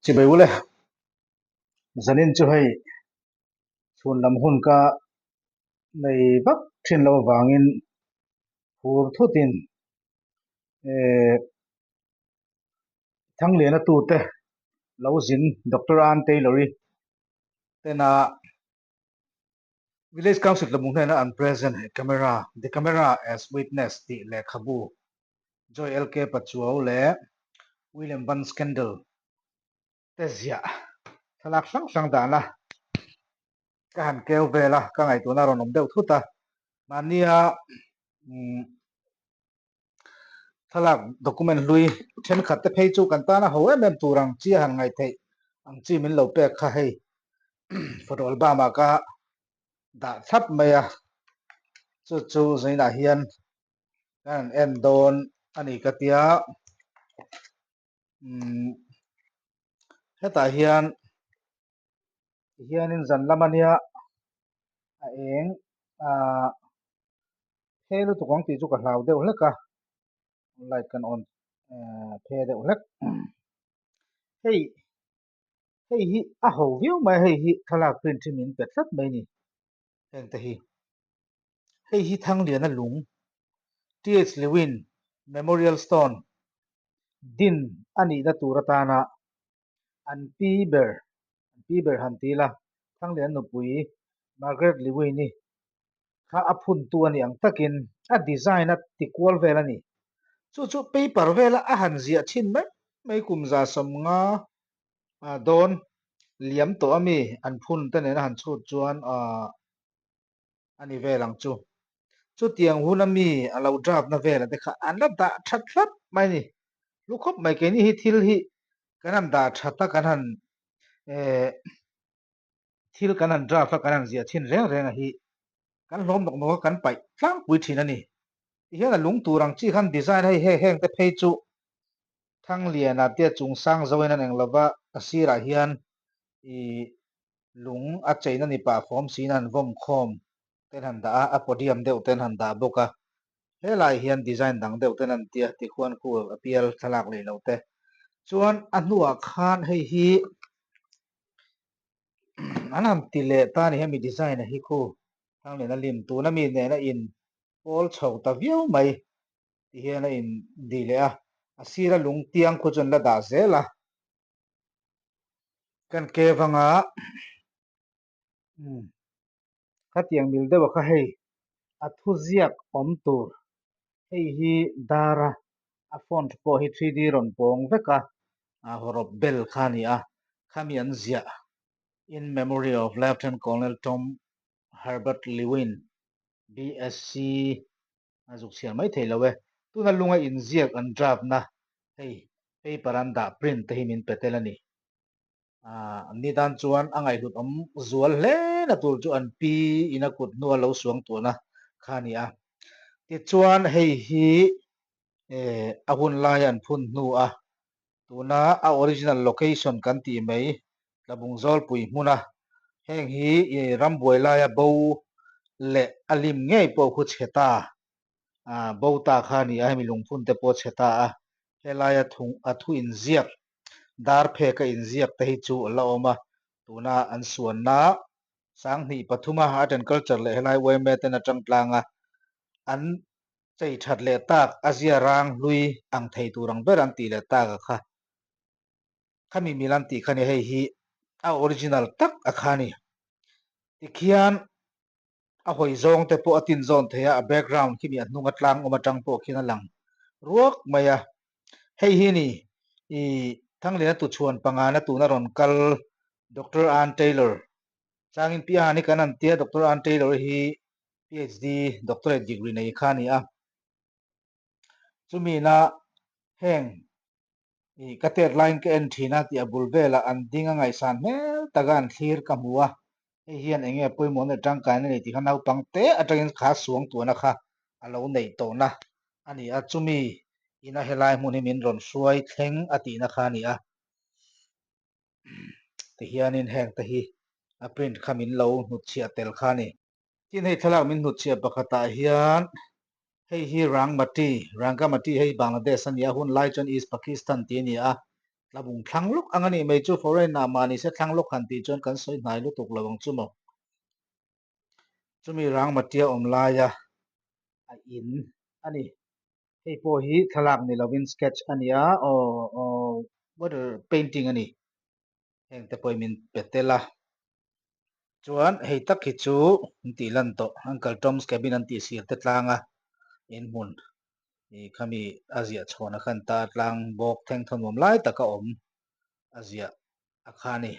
Chibai ule, zanin chu hei chhun lam hun ka nei vak thin lo avangin phur thutin eh Thangliana tute lo zin Doctor Ann Taylor-i tena Village Council tlabung hnena an present he camera, The Camera as Witness tih lehkhabu Joy LK Pachuau leh William Van Scandal te ziah thlalak hrang hrang dahna ka han keu vel a, ka ngaihtuahna a rawn awm deuh thut a. Mahnia thlalak document hlui thenkhat te phei chu kan tana ho em em tur ang chi a han ngaih theih ang chi min lo pek kha hei photo album ah ka dah thlap mai a, chu chu zainah hian kan han en dawn a ni ka tia umm hetah hian tihianin zan lam a nia a eng ah phe lutuk ang tih chu ka hlau deuh hlek a light kan on eh phe deuh hlek hei hei hi a ho viau mai a hei hi thlalak print hi min pe tlat mai a ni heng te hi hei hi Thangliana lung TH Lewin Memorial Stone din a nihna tur atana an pi ber an pi ber han ti ila Thangliana nupui Margaret Lewin-i kha a phuntu a nih ang takin a design a ti kual vel a ni. Chu chu paper vela a han ziah thin mai mai kum 150 dawn liam tawh a mi an phun te nena han chhut chuan a ni vel ang chu. Chutiang huna mi a lo draft na vela te kha an la dah that hlap mai a ni. Hlu khawp mai keini hi thil hi kan han dah that a kan han eh thil kan han draft a kan han ziah thin reng reng a hi kan hlawm nawk nawk a kan paih tlangpui thin a ni. Tihian a lung tur ang chi khan design hei heng heng te phei chu Thangliana te chung sang zoin an eng lova a sirah hian ih lung a cheina ni pah fawm siin an vawm khawm ten han dah a, a podium deuh ten han dah bawk a. Helai hian design dang deuh ten an tia tikhuan khu a pial thlalak leh lo te. Chuan a hnuah khan hei hi an han ti leh ta a ni hemi design a hi khu Thangliana lim tuna mi nena in pawl chho ta viau mai ti hian a in di leh a, a sira lung tiang khu chu an la dah zel a, kan cave anga umm khatiang mil deuh a kha hei a thuziak awm tur hei hi dara a font pawh hi 3D rawn pawng vek a, a hawrawp bel kha a ni a, khami an ziah in memory of Lieutenant Colonel Tom Herbert Lewin BSc a zuk chhiar mai thei lo e. Tuna lunga inziak an draft na hei paper an dah print te hi min pe tel a ni. Aaa an ni tan chuan a ngaihhlut awm zual hle na tur chu an pi in a kut hnua lo suang tuahna kha a ni a. Tichuan hei hi eh a hun laia an phun hnu a Tuna a original location kan tih mai Tlabung Zawlpui hmuna heng hi i rambuai laia bo leh a lim ngei pawh khu chhe ta ah bo ta kha a ni a, hemi lungphun te pawh chhe ta a, helaia thung a thu inziak dar phek a inziak te hi chu a la awm a, tuna an suanna 2003 a Art and Culture leh helai yma ten atang tlang a an Chei that leh tak a zia rang hlui ang thei tur ang ber an tih leh tak a kha. Khami mil an tih kha ni hei hi a original tak a kha ni. Tikhian a hawi zawng te pawh a tin zawn thei a, a background khi mi a hnung a tlang awm atang pawh khian a lang ruak mai a. Hei hi ni i Thangliana tuchhuan pangana tuna rawn kal Doctor Ann Taylor changin Pi Ahani kan an tia Doctor Ann Taylor hi PhD doctorate degree nei kha a ni a. Chumi na heng i ka tet laiin ka en thin a tih a bul velah an ding a ngaihsan hmel taka an thlir ka hmu a. Hei hian eng nge pawimawh leh tangkaina a nei tih kha naupang te atangin kha suang tuahna kha a lo neih tawhna a ni a. Chumi ina helai hmun hi min rawn hruai thleng a tihna kha a ni a. Tihianin heng te hi a print kha min lo hnutchhiah tel kha a ni. Tin hei thlalak min hnutchhiah pakhatah hian hei hi Rangmati, Rangamati hei Bangladesh a ni a, hun lai chuan East Pakistan tih a ni a, Tlabung thlang lawk ang a nih mai chu foreign ah mahni se thlang lawk han tih chuan kan sawi hnai lutuk lo ang chu maw. Chumi Rangmatia awm laia a in a ni. Hei pawh hi thlalak ni lovin sketch a ni a, aw aw water painting a ni. Heng te pawhin min pe tel a. Chuan hei tak hi chu an tih lan tawh Uncle Tom's Cabin an tih sir te tlanga inhmun ih khami a ziah chhawn a khan ta tlang bawk thleng thawn lai taka awm a ziah a kha a ni.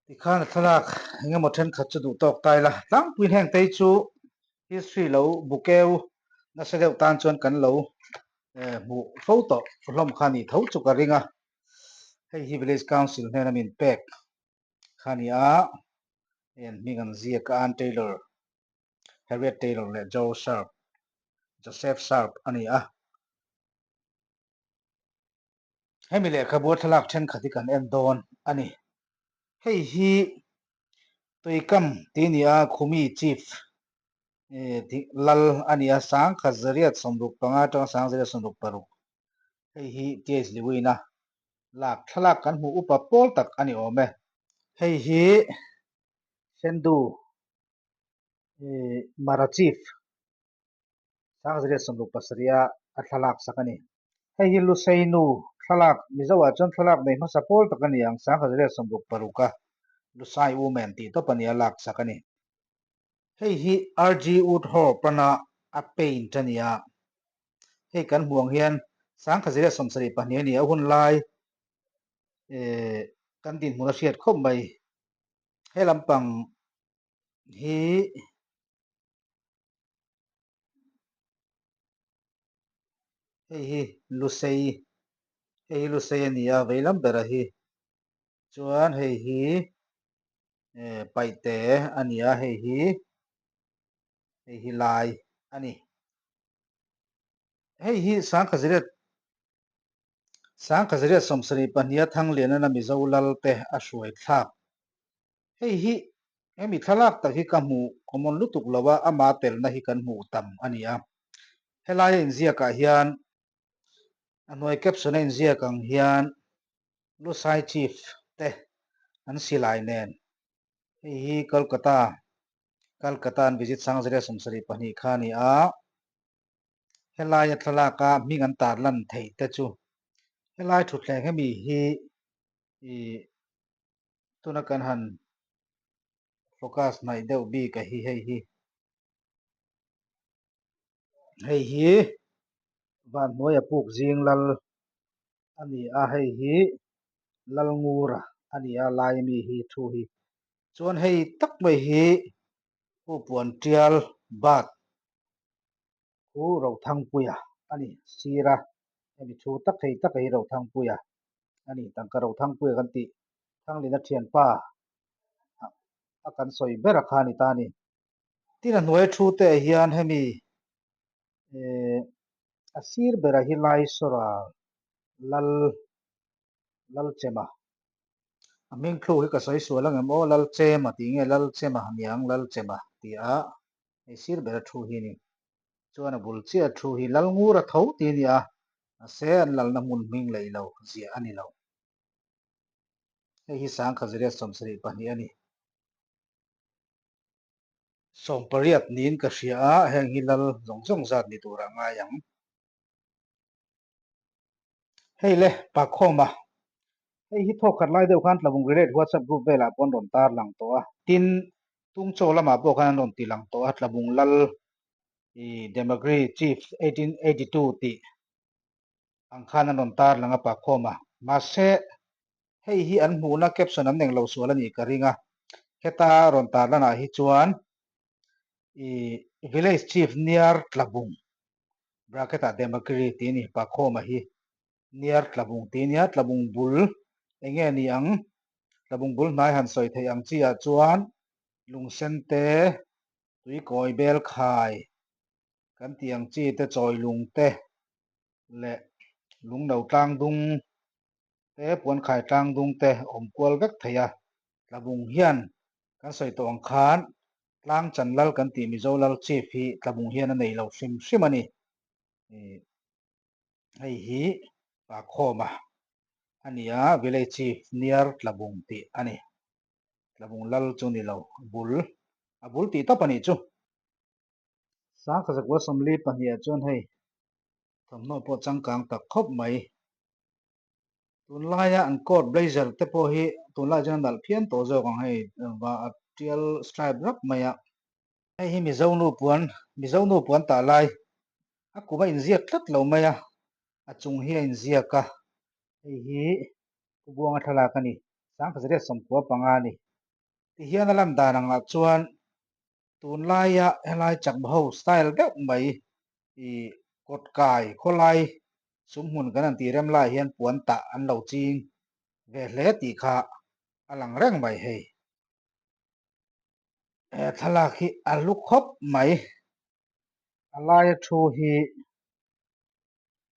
Tikhan a thlalak eng emaw thenkhat chu duh tawk ta ila tlangpuiin heng te hi chu history lo bukeu nasa deuh tan chuan kan lo hmuh fo tawh hlawm kha a nih tho chu ka ring a, hei hi village council hnena min pek kha a ni a, hei an hming an ziak a Ann Taylor, Harriet Taylor leh Joe Sharp, Joseph Sharp a ni a. Hemi lehkhabu a thlalak thenkhat hi kan en dawn a ni. Hei hi Tuikam tih a ni a, Khumi Chief lal a ni a, 1865 atanga 1866. Hei hi TH Lewin-a lak thlalak kan hmuh upa pawl tak a ni awm e. Hei hi Sendu Mara Chief 1867 a a thlalak sak a ni. Hei hi Lusei nu thlalak, Mizoah chuan thlalak nei hmasa pawl tak a ni ang, 1866 a Lusai Woman tih tawp a ni a lak sak a ni. Hei hi RG Woodhorpe pana a paint a ni a, hei kan hmuh ang hian 1972 a ni a, hun lai kan dinhmun a hriat khawp mai. He lampang hi hei hi Lusei hei hi Lusei a ni a veilam bera hi chuan hei hi eh paihte a ni a hei hi hei hi lai a ni hei hi sangkhaziret sangkhaziriat sawmsarih pahniha Thanglianana Mizo lal te a hruai thlak hei hi hemi thlalak tak hi ka hmuh common lutuk lo a ama telna hi kan hmuh tam a ni a helaia inziakah hian a hnuai caption a inziak ang hian Lusai Chief te an silai nen hei hi Kolkata Kolkata an visit 1972 kha a ni a helaia thlalaka hming an tar lan theih te chu helai thutthleng hemi hi ih tuna kan han focus hnaih deuh bik a hi hei hi hei hi vanhnuaia puk zing lal a ni a hei hi Lalngura a ni a lai mi hi thu hi chuan hei tak mai hi Pu Puan Tial Bat Pu Rothangpuia a ni sir a hemi thu tak hei tak hi Rothangpuia a ni tangka Rothangpuia kan tih Thanglina thianpa a kan sawi ber a kha a ni ta a ni. Tin a hnuai thu te ah hian hemi eh a sir berah hi Laisawra Lal Lalchema a hming thluk hi ka sawi sual ang em aw Lalchema tih nge Lalchema niang Lalchema tih a hei sir bera thu hi a ni chuan a bul chiah thu hi Lalngura tho tih a ni a mahse an lalna hmun hming lei lo ziah a ni lo hei hi 1972 a ni. 18 niin ka hria a heng hi lal zawng zawng zat ni turah ngai ang. Hei le Pakhawma hei hi thawk khat lai deuh khan Tlabung Relate WhatsApp group velah pawh an rawn tar lang tawh a. Tin, Tungchaw lamah pawh khan an rawn ti lang tawh a, Tlabung Lal i Demagri Chief 1882 tih ang khan an rawn tar lang a Pakhawma. Mahse, hei hi an hmuhna caption an englo sual a nih ka ring a, heta rawn tar lanah hi chuan i Village Chief near Tlabung bracket ah Demagiri tih a ni Pakhawma hi near Tlabung tih a nia Tlabung bul eng nge ni ang Tlabung bul hnai han sawi theih ang chi ah chuan lungsen te tuikawi bel khai kan tih ang chi te chawi lung te leh lungno tlang dung te puankhai tlang dung te awm kual vek thei a, Tlabung hian kan sawi tawh ang khan tlang chan lal kan tih Mizo lal chief hi Tlabung hian a nei lo hrim hrim a ni. Hei hi Pakhawma a ni a, Village Chief near Tlabung tih a ni. Tlabung lal chu ni lo, bul, a bul tih tawp a nih chu. Sangkha 942 ah chuan hei thawmhnaw pawh changkang tak khawp mai. Tunlaia an coat blazer te pawh hi tunlai chuan a nalh phian tawh zawk ang hei va a tial stripe rap mai a. Hei hi Mizo nu puan, Mizo nu puan tah lai a kum a inziak tlat lo mai a, a chung hi a inziak a. Hei hi Pu Buanga thlalak a ni, 1995 a ni. Tihian a lan dan angah chuan Tunlaia helai chakma ho style deuh mai i kawt kai khawlai sumhmun kan han tih rem lai hian puan tah an lo ching ve hle tih kha a lang reng mai hei. He thlalak hi a hlu khawp mai. A laia thu hi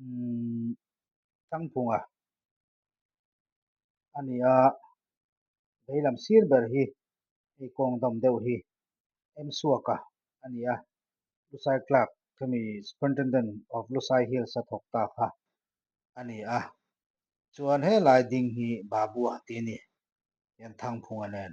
umm Thangphunga a ni a, veilam sir ber hi hei kawng dawm deuh hi Emsuaka a ni a, Lusai Clerk khami Superintendent of Lusai Hills a thawk ta kha a ni a, chuan helai ding hi Babua tih a ni, hian Thangphunga nen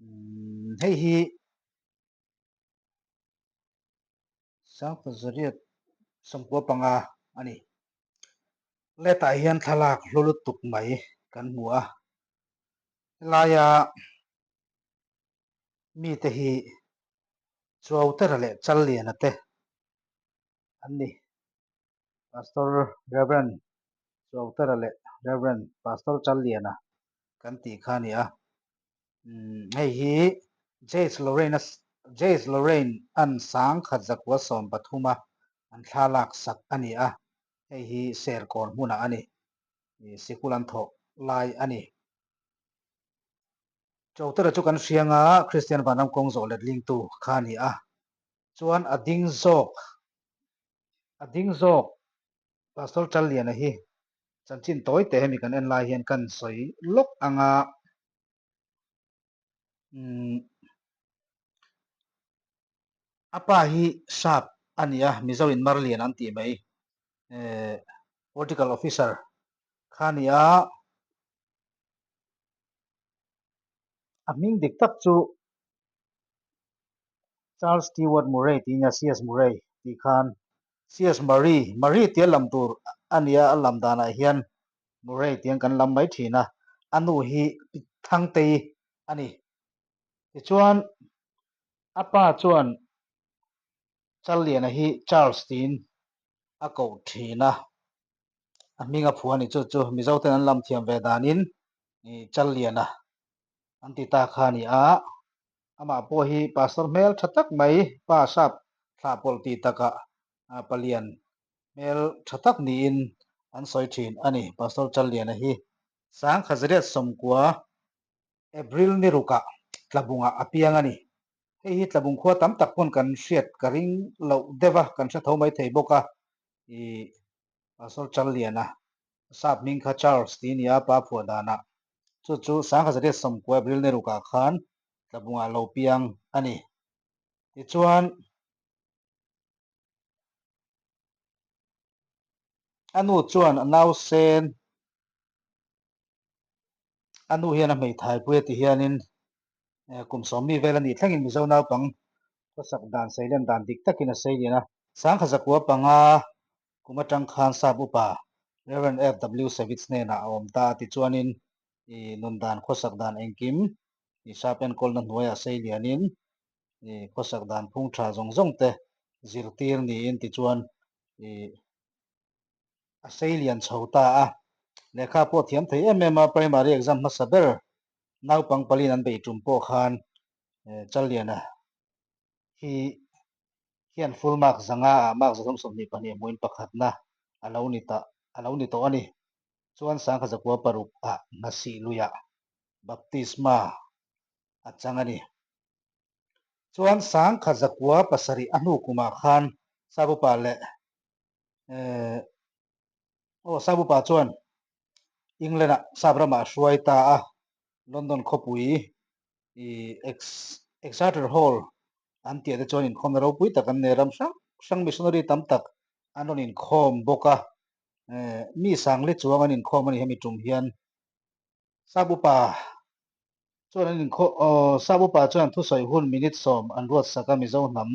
umm hei hi 1995 a ni. Letah hian thlalak hlu lutuk mai kan hmu a, helaia mite hi Chuautera leh Challiana te an ni. Pastor Rev. Chuautera leh Rev. Pastor Challiana kan tih kha a ni a. Hei hi Jace Lorraine Jace Lorraine an 1913 a an thla lak sak a ni a, hei hi Serkawn hmunah a ni, sikul an thawh lai a ni. Chotera chu kan hriang a, Kristian Vanram kawng zawh letlingtu kha a ni a, chuan a ding zawk a ding zawk Pastor Challiana hi chanchin tawi teh hemi kan en lai hian kan sawi lawk ang a, umm a pa hi sap a ni a, Mizo in Marlian an tih mai eh political officer kha a ni a, a hming dik tak chu Charles Stewart Murray tih a nia, CS Murray tih khan CS Murray, Murray tia lam tur a nia a lam danah hian Murray tiang kan lam mai thin a, a nu hi Thangtei a ni. Tichuan a pa chuan Challiana hi Charles tiin a koh thin a, a hming a phuah a ni chu chu Mizo ten an lam thiam ve danin Challiana an ti ta kha a ni a. Amah pawh hi pastor hmel tha tak mai, pa sap thlah pawlh tih takah palian hmel tha tak niin an sawi thin a ni. Pastor Challiana hi 1909 April ni rukah Tlabungah a piang a ni. Hei hi Tlabung khua tam tak pawn kan hriat ka ring loh deuh a, kan hre tho mai thei bawk a. Ih Pastor Challiana sap hming kha Charles tih a ni a, pa phuah danah. Chu chu 1909 April ni rukah khan Tlabungah lo piang a ni. Tichuan a nu chuan a nausen a nu hian a hmeithai pui a ti hianin kum sawmmi vel a nih thlengin Mizo naupang khawsak dan seilen dan dik takin a sei lian a. 1905 kum atang khan sap upa Rev. FW Savitz hnenah a awm ta a tichuanin i nun dan khawsak dan engkim i sap enkawlna hnuaiah sei lianin i khawsak dan phung tha zawng zawng te zirtir niin tichuan i a sei lian chho ta a. Lehkha pawh thiam thei em em a, primary exam hmasa ber naupang palin an bei tum pawh khan Challiana hi hian full mark zanga ah mark 322 hmuin pakhatna a lo ni ta a lo ni tawh a ni. Chuan 1906 ah Hnasih luiah baptisma a chang a ni. Chuan 1907 a hnu kumah khan Sabupa leh Aw Sabupa chuan England-ah sap ramah a hruai ta a, London khawpui i Exeter Hall an tih ah te chuan inkhawmna ropui tak an nei a, ram hrang hrang missionary tam tak an rawn inkhawm bawk a. Mi sangli chuang an inkhawm a ni hemi tum hian Sap upa chuan an inkhawm aw Sap upa chuan thusawi hun minute sawm an ruatsak a Mizo hnam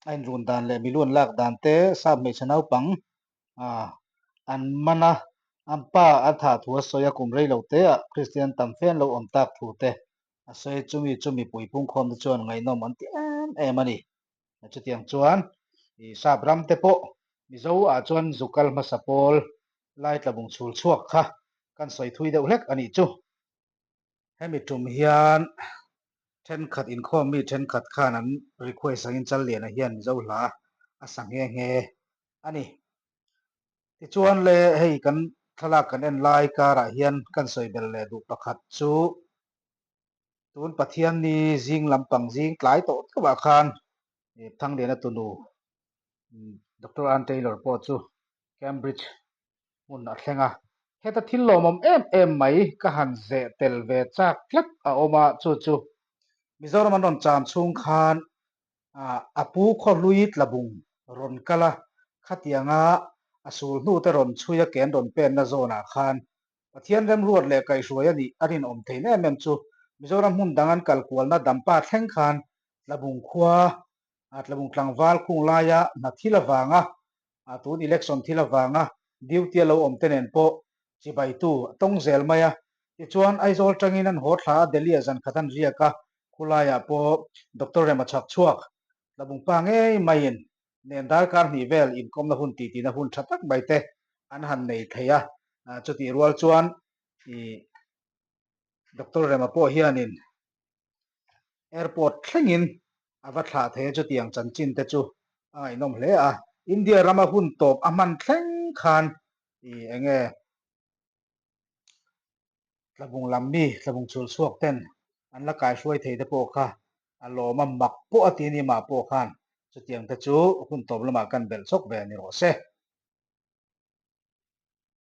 a inrun dan leh milu an lak dan te Sap hmeichhe naupang an man a, an pa a thah thu a sawi a kum rei lo te ah Kristian tam fe an lo awm tak thu te a sawi chumi chu mipui pungkhawm te chuan ngaihnawm an ti em em a ni. Chutiang chuan i sap ram te pawh Mizo ah chuan zu kal hmasa pawl lai tlabung chhul chhuak kha kan sawi thui deuh hlek a nih chu. Hemi tum hian thenkhat inkhawm mi thenkhat khan an request angin Challiana hian Mizo hla a sa nghe nghe a ni. Tichuan le hei kan thlalak kan en lai karah hian kan sawi bel leh duh pakhat chu Tun Pathianni zing lampang zing tlai tawh deuhah khan Thangliana tunu Doctor Ann Taylor pawh chu Cambridge hmun a thleng a. Heta thil lawmawm em em mai ka han zeh tel ve chak tlat a awm a, chu chu Mizoram an rawn cham chhung khan a pu khawhlui tlabung rawn kal a, khatianga a sul hnute rawn chhui a ken rawn penna zawnah khan Pathian remruat leh kaihhruai a nih a rinawm theih em em chu Mizoram hmun dang an kal kualna Dampa thleng khan Tlabung khua Tlabung tlangval khung laia hna thil avanga tun election thil avanga duty a lo awm te nen pawh chibaitu a tawng zel mai a. Tichuan Aizawl tangin an haw thla a Delhi ah zan khat an riak a, khulaiah pawh Doctor Rema chhak chhuak Tlabung pa ngei maiin nen darkar hnih vel inkawmna hun tihtina hun tha tak mai te an han nei thei a, chutih rual chuan ih Doctor Rema pawh hianin airport thlengin a va thlah thei a, chutiang chanchin te chu a ngaihnawm hle a, India rama hun tawp a hman thleng khan ih eng nge Tlabung lam mi, tlabung chhul chhuak ten an la kaihruai thei te pawh kha a lawm a, mak pawh a ti ni mah pawh khan chutiang te chu hun tawp lamah kan belh chawk ve a ni rawh se.